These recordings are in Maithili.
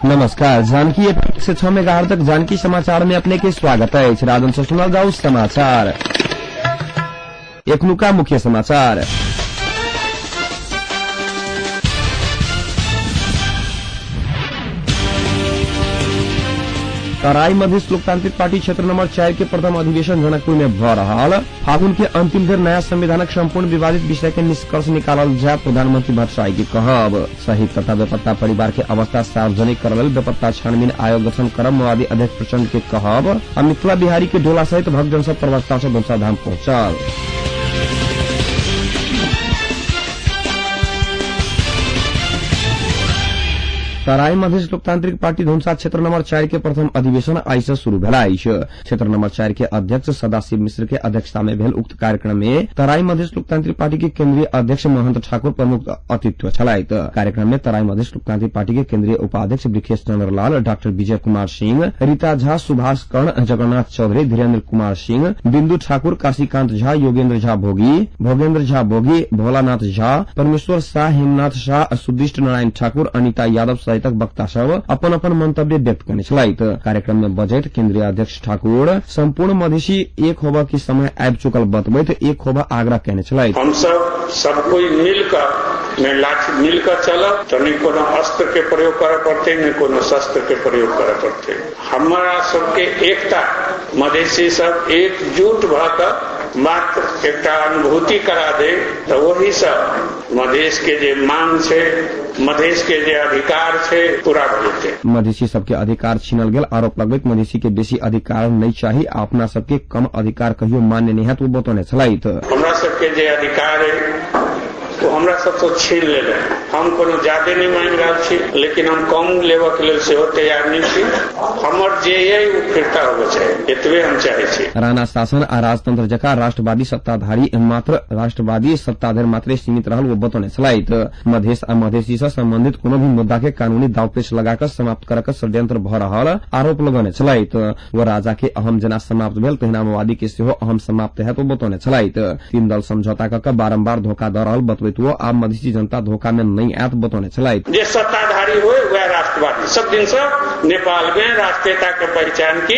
नमस्कार, जानकी एफ से 6 मेगाहर्ट्ज तक जानकी समाचार में अपने के स्वागत अछि। राजन से सुनल जाउ समाचार। एखनुका मुख्य समाचार। तराई मधेश लोकतांत्रिक पार्टी क्षेत्र नंबर 4 के प्रथम अधिवेशन जनकपुर में भ रहल। फागुन के अंतिम दिन नया संविधानक संपूर्ण विवादित विषय के निष्कर्ष निकालल जाय, प्रधानमंत्री भट्टराई के कहब। शहीद तथा बेपत्ता परिवार के अवस्था सार्वजनिक करऽ लेल बेपत्ता छानबीन आयोग गठन करब, माओवादी अध्यक्ष प्रचंड के कहब। आ मिथिला बिहारी के डोला सहित भक्तजन सब प्रवक्ता सब धाम पहुंचल। तराई मधेश लोकतांत्रिक पार्टी धनुषा क्षेत्र नंबर 4 के प्रथम अधिवेशन आइ से शुरू भेल अछि। क्षेत्र नंबर 4 के अध्यक्ष सदाशिव मिश्र के अध्यक्षता में भेल उक्त कार्यक्रम में तराई मधेश लोकतांत्रिक पार्टी के केंद्रीय अध्यक्ष महंत ठाकुर प्रमुख अतिथि छलथि। कार्यक्रम में तराई मधेश लोकतांत्रिक पार्टी के केंद्रीय उपाध्यक्ष वृखेश चंद्र लाल, डॉक्टर विजय कुमार सिंह, रीता झा, सुभाष कर्ण, जगन्नाथ चौधरी, धीरेन्द्र कुमार सिंह, बिंदु ठाकुर, काशीकांत झा, योगेंद्र झा भोगी, भोगेंद्र झा भोगी, भोलानाथ झा, परमेश्वर शाह, हेमनाथ शाह, सुदिष्ट नारायण ठाकुर, अनिता यादव सहितक वक्ता सब अपन अपन मंतव्य व्यक्त करने छलथि। कार्यक्रम में बजैत केंद्रीय अध्यक्ष ठाकुर संपूर्ण मधेसी एक होबऽ के समय आबि चुकल बतबैत एक होबऽ आग्रह केने छलथि। हम सब कोई मिलकर नहि लाठी मिलकर चलब तऽ नहि कोनो अस्त्र के प्रयोग करऽ पड़तै, नहि कोनो शस्त्र के प्रयोग करऽ पड़तै। हमरा सबके एकता, मधेसी सब एकजुट भऽ कऽ मात्र एकटा अनुभूति करा दे तऽ ओहिसँ मधेश के जे मांग छै, मधेश के जे अधिकार छै, पूरा भऽ जेतै। मधेसी सबके अधिकार छीनल गेल आरोप लगबैत मधेसी के बेसी अधिकार नहि चाही आ अपना सबके कम अधिकार कहियो मान्य नहि हैत, ओ बतौने छलथि। हमरा सबके जे अधिकार अइ ओ हमरा सबसँ छीन लेलक। हम कोनो ज्यादे नहि मांगि रहल छी, लेकिन हम कम लेबऽके लेल सेहो तैयार नहि छी। हमर जे अइ ओ फिर्ता होबऽ चाही, एतबे हम चाहै छी। राणा शासन आ राजतंत्र जकाँ राष्ट्रवादी सत्ताधारी मात्र राष्ट्रवादी सत्ताधरि मात्रे सीमित रहल ओ बतौने छलथि। मधेश आ मधेसी सँ संबंधित कोनो भी मुद्दा के कानूनी दावपेच लगा कऽ समाप्त करऽ के षड्यंत्र भऽ रहल आरोप लगौने छलथि। ओ राजा के अहम जेना समाप्त भेल तहिना माओवादी के सेहो अहम समाप्त हैत ओ बतौने छलथि। तीन दल समझौता कऽ कऽ बारंबार धोखा दऽ रहल बतबैत ओ आब मधेसी जनता धोखा मे नहि आयत बतौने छलथि। जे सत्ताधारी होय वएह राष्ट्रवादी। सब दिन सँ नेपाल मे राष्ट्रीयता के पहचान की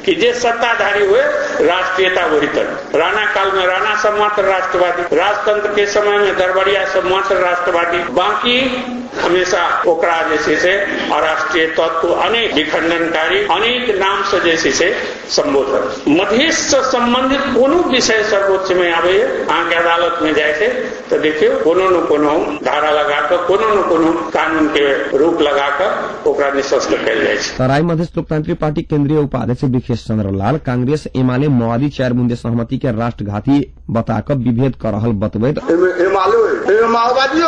कि जे सत्ताधारी हुए राष्ट्रीयता वही तक। राणा काल में राणा सब मात्र राष्ट्रवादी, राजतंत्र के समय में दरबारिया सब मात्र राष्ट्रवादी, बाकी हमेशा ओकरा जे छै से अराष्ट्रीय तत्व, अनेक विखंडनकारी, अनेक नाम से जे छै से संबोधन। मधेश से संबंधित कोनो विषय सर्वोच्च में आबैए, अहाँके अदालत में जाइ छै तऽ देखियौ कोनो न कोनो धारा लगा कऽ, कोनो न कोनो कानून के रूप लगा कऽ ओकरा निशस्त्र कयल जाइ छै। तराई मधेश लोकतांत्रिक पार्टी केंद्रीय उपाध्यक्ष विखेश चंद्र लाल कांग्रेस एमाले माओवादी 4 बुंदे सहमति के राष्ट्रघाती बता कऽ विभेद कऽ रहल बतबैत एहिमे एमाले एहिमे माओवादी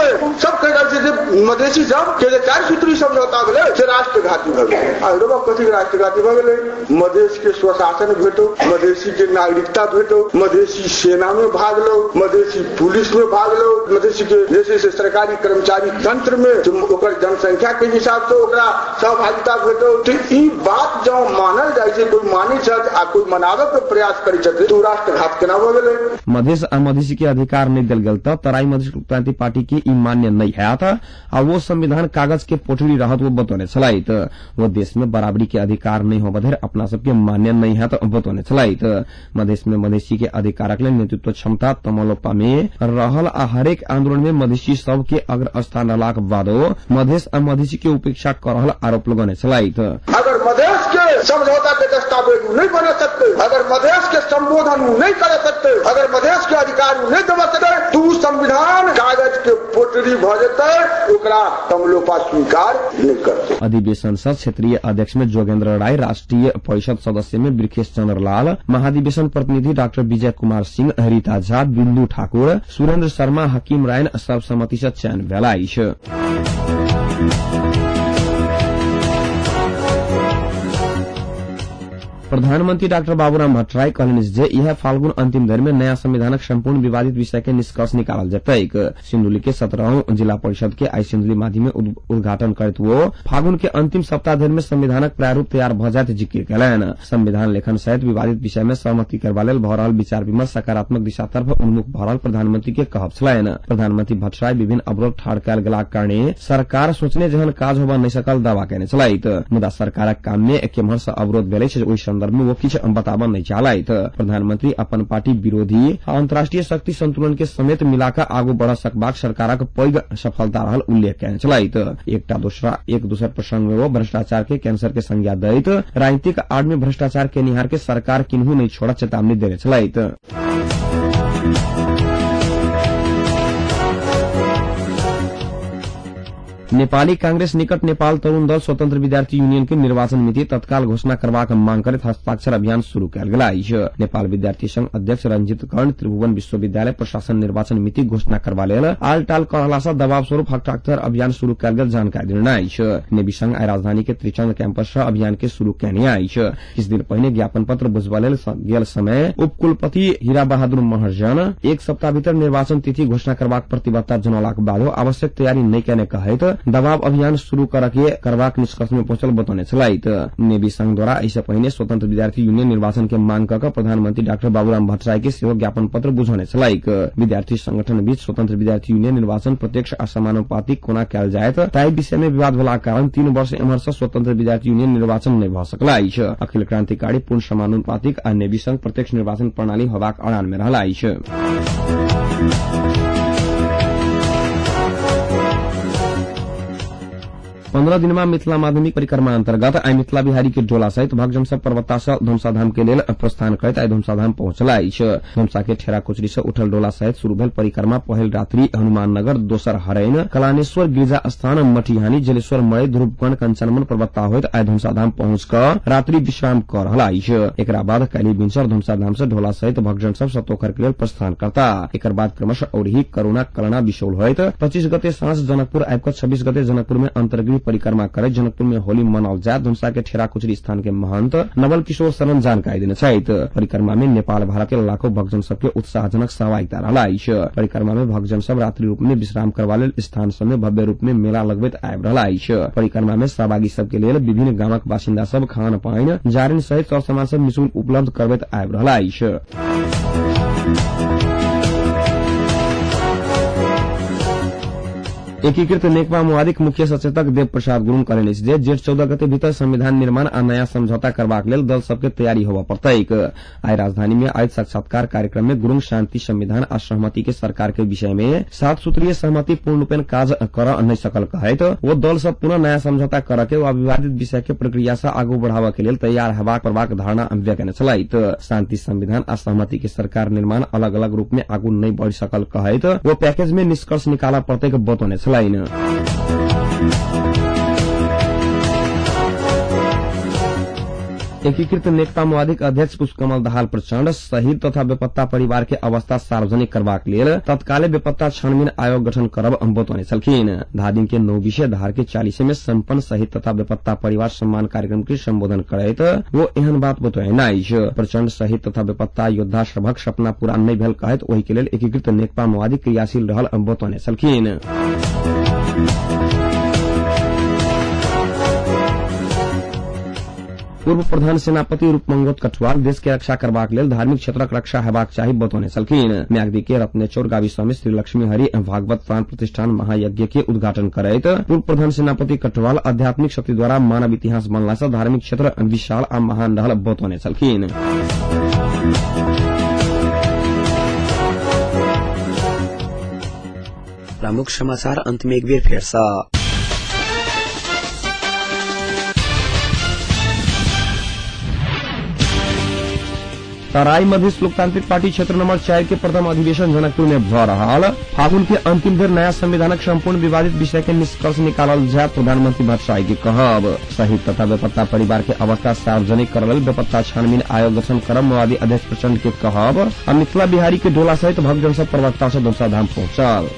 सब कहि रहल छै जे मधेसी सब के जे 4 सूत्री समझौता भेलै से राष्ट्रघाती भऽ गेलै। आ रे बाप, कथी राष्ट्रघाती भऽ गेलै? मधेश के स्वशासन भेटो, मधेसी के नागरिकता भेटो, मधेसी सेना में भाग लो, मधेसी पुलिस में भाग लो, मधेसी के जे छै से सरकारी कर्मचारी तंत्र में ओकर जनसंख्या के हिसाब से ओकरा सहभागिता भेटो। तऽ ई बात जँ मानल जाइ छै, कोई मानै छथि आ कोई मनाबऽ के प्रयास करै छथि, तऽ ओ राष्ट्रघात केना भऽ गेलै? मधेश आ मधेसी के अधिकार नहि देल गेल तऽ तराई मधेश लोकतांत्रिक पार्टी के ई मान्य नहि हैत आ वो संविधान कागज के पोटरी रहत वो बतौने छलथि। वो देश में बराबरी के अधिकार नहि होबऽ धरि अपना सबके मान्य नहि हैत बतौने छलथि। मधेश में मधेसी के अधिकारक लेल नेतृत्व क्षमता तमलोपा में रहल आ हरेक आंदोलन में मधेसी सब के अग्र स्थान रहलाक बादो मधेश आ मधेसी के उपेक्षा कऽ रहल आरोप लगौने छलथि। अगर मधेश के समझौता के दस्तावेज उ नहि बना सकते, अगर मधेश के संबोधन उ नहि कर सकते, अगर मधेश के अधिकार उ नहि देबऽ सकते, तो उ संविधान कागज के पोटरी भऽ जेतै, ओकरा तमलोपा स्वीकार नहि करतै। अधिवेशन सँ क्षेत्रीय अध्यक्ष में जोगेंद्र राय, राष्ट्रीय परिषद सदस्य में वृखेश चंद्र लाल, महाधिवेशन प्रतिनिधि डॉक्टर विजय कुमार सिंह, रीता झा, बिंदु ठाकुर, सुरेंद्र शर्मा, हकीम रायन सर्वसम्मति सँ चयन भेल अछि। प्रधानमंत्री डाक्टर बाबूराम भट्टराई कहलनि जे इएह फाल्गुन अंतिम धरि में नया संविधानक संपूर्ण विवादित विषय के निष्कर्ष निकालल जेतैक। सिन्धुली के 17 जिला परिषद के आई सिन्धुली माध्यम में उद्घाटन करैत वो फागुन के अंतिम सप्ताह धरि में संविधानक प्रारूप तैयार भ जायत जिक्र कयलनि। संविधान लेखन सहित विवादित विषय में सहमति करबा लेल भ रहल विचार विमर्श सकारात्मक दिशा तर्फ उन्मुख भ रहल प्रधानमंत्री के कहब छलनि। प्रधानमंत्री भट्टराई विभिन्न अवरोध ठाढ़ कयल गेलाक कारणे सरकार सोचने जेहन काज होबय नहि सकल दावा केने छलथि। मुदा सरकारक काम में केम्हर सँ अवरोध भेल अछि ओहि संदर्भ में वो किछु बताबऽ नहि चाहलथि। प्रधानमंत्री अपन पार्टी विरोधी आ अंतर्राष्ट्रीय शक्ति संतुलन के समेत मिलाकऽ आगू बढ़ सकबाक सरकारक पैघ सफलता रहल उल्लेख केने छलथि। एकटा दोसरा एक दोसर प्रसंग में वो भ्रष्टाचार के कैंसर के संज्ञा दैत राजनीतिक आड़ में भ्रष्टाचार केनिहार के सरकार किन्हू नहि छोड़त चेतावनी देने छलथि। नेपाली कांग्रेस निकट नेपाल तरुण दल स्वतंत्र विद्यार्थी यूनियन के निर्वाचन मिति तत्काल घोषणा करबाक मांग करैत हस्ताक्षर अभियान शुरू कयल गेल अछि। नेपाल विद्यार्थी संघ अध्यक्ष रंजित कर्ण त्रिभुवन विश्वविद्यालय प्रशासन निर्वाचन मिति घोषणा करबा लेल आल टाल कऽ रहला सँ दबाव स्वरूप हस्ताक्षर अभियान शुरू कयल गेल जानकारी देने अछि। नेवी संघ आइ राजधानी के त्रिचंद कैंपस सँ अभियान के शुरू कयने अछि। किछु दिन पहिने ज्ञापन पत्र बुझबा लेल गेल समय उपकुलपति हीरा बहादुर महर्जन एक सप्ताह भीतर निर्वाचन तिथि घोषणा करबाक प्रतिबद्धता जनौलाक बादो आवश्यक तैयारी नहि कयने कहैत दबाव अभियान शुरू करबाक निष्कर्ष में पहुंचल बतौने छलथि। नेवी संघ द्वारा एहि सँ पहिने स्वतंत्र विद्यार्थी यूनियन निर्वाचन के मांग कऽ प्रधानमंत्री डाक्टर बाबूराम भट्टराई के सेहो ज्ञापन पत्र बुझौने छलैक। विद्यार्थी संगठन बीच स्वतंत्र विद्यार्थी यूनियन निर्वाचन प्रत्यक्ष आ समानुपातिक कोना कयल जायत ताहि विषय में विवाद भेलाक कारण 3 वर्ष एम्हर सँ स्वतंत्र विद्यार्थी यूनियन निर्वाचन नहि भऽ सकल अछि। अखिल क्रांतिकारी पूर्ण समानुपातिक आ नेवी संघ प्रत्यक्ष निर्वाचन प्रणाली होबाक अड़ान में रहल अछि। 15 दिनमा मिथिला माध्यमिक परिक्रमा अंतर्गत आइ मिथिला बिहारी के डोला सहित भक्तजन सब पर्वता सँ धनुषाधाम के लेल प्रस्थान करैत आइ धनुषाधाम पहुंचल अछि। धनुषा के ठेरा कोचरी सँ उठल डोला सहित शुरू भेल परिक्रमा पहिल रात्रि हनुमान नगर, दोसर हरैन, कलानेश्वर गिरिजा स्थान, मटिहानी, जलेश्वर मड़ई, ध्रुवकर्ण, कंचनमन पर्वता होइत आइ धनुषाधाम पहुंच कऽ रात्रि विश्राम कऽ रहल अछि। एकरा बाद काल्हि भिनसर धनुषाधाम सँ ढोला सहित भक्तजन सब सतोखर के लेल प्रस्थान करता। एकर बाद क्रमशः औरही, करुणा, कलना, बिशौल होइत 25 गते साँझ जनकपुर आबि कऽ 26 गते जनकपुर में अंतर्गृह परिक्रमा करैत जनकपुर में होली मनाओल जायत धनुषा के ठेरा कुचरी स्थान के महंत नवल किशोर शरण जानकारी देने छथि। परिक्रमा में नेपाल भारत के लाखों भक्तजन सबके उत्साहजनक सहभागिता रहल अछि। परिक्रमा में भक्तजन सब रात्रि रूप में विश्राम करबा लेल स्थान सब में भव्य रूप में मेला लगबैत आबि रहल अछि। परिक्रमा में सहभागी सबके लेल विभिन्न गामक बासिन्दा सब खान पान, जारनि सहित सर सामान सब निःशुल्क उपलब्ध करबैत आबि रहल अछि। एकीकृत नेकपा माओवादीक मुख्य सचेतक देव प्रसाद गुरूङ कहलनि अछि जे जेठ 14 गते भीतर संविधान निर्माण आ नयाँ समझौता करबाक लेल दल सबके तैयारी होबय पड़तैक। आइ राजधानी में आयोजित साक्षात्कार कार्यक्रम में गुरूङ शांति, संविधान आ सहमति के सरकार के विषय में 7 सूत्रीय सहमति पूर्ण रूपेण काज कर नहि सकल कहैत वो दल सब पुनः नयाँ समझौता कर के वा विवादित विषय के प्रक्रिया से आगू बढ़ाबऽ के लेल तैयार हेबाक पड़बाक धारणा व्यक्त केने छलथि। शांति, संविधान आ सहमति के सरकार निर्माण अलग अलग रूप में आगू नहि बढ़ि सकल कहैत वो पैकेज में निष्कर्ष निकालऽ पड़तैक बतौने छलनि। एकीकृत नेकपा माओवादीक अध्यक्ष पुष्पकमल दाहाल प्रचण्ड शहीद तथा बेपत्ता परिवार के अवस्था सार्वजनिक करबाक लेल तत्काले बेपत्ता छानबीन आयोग गठन करब बतौने छलखिन। धादिङ के 9 विषय धार के 40 में सम्पन्न शहीद तथा बेपत्ता परिवार सम्मान कार्यक्रम के संबोधन करैत वो एहन बात बतौने अछि। प्रचण्ड शहीद तथा बेपत्ता योद्धा सभक सपना पूरा नहि भेल कहैत ओहि के लेल एकीकृत नेकपा माओवादी क्रियाशील रहल बतौने छलखिन। पूर्व प्रधान सेनापति रूपमंगत कठुआल देश के रक्षा करबाक लेल धार्मिक क्षेत्रक रक्षा हेबाक चाही बतौने छलखिन। म्याग्दी के रत्नेचौर गाविस में श्री लक्ष्मी हरि भागवत प्राण प्रतिष्ठान महायज्ञ के उद्घाटन करैत पूर्व प्रधान सेनापति कठुआल आध्यात्मिक शक्ति द्वारा मानव इतिहास बनला सँ धार्मिक क्षेत्र विशाल आ महान रहल बतौने छलखिन। प्रमुख समाचार अंत में एक बेर फेर सँ। तराई मधेश लोकतांत्रिक पार्टी क्षेत्र नंबर 4 के प्रथम अधिवेशन जनकपुर में भ रहल। फागुन के अंतिम दिन नया संविधानक संपूर्ण विवादित विषय के निष्कर्ष निकालल जाय प्रधानमंत्री भट्टराई के कहब। शहीद तथा बेपत्ता परिवार के अवस्था सार्वजनिक करल बेपत्ता छानबीन आयोग गठन करब माओवादी अध्यक्ष प्रचण्ड के कहब। आ मिथिला बिहारी के डोला सहित भक्तजन सब प्रवक्ता से धनुषाधाम पहुंचल।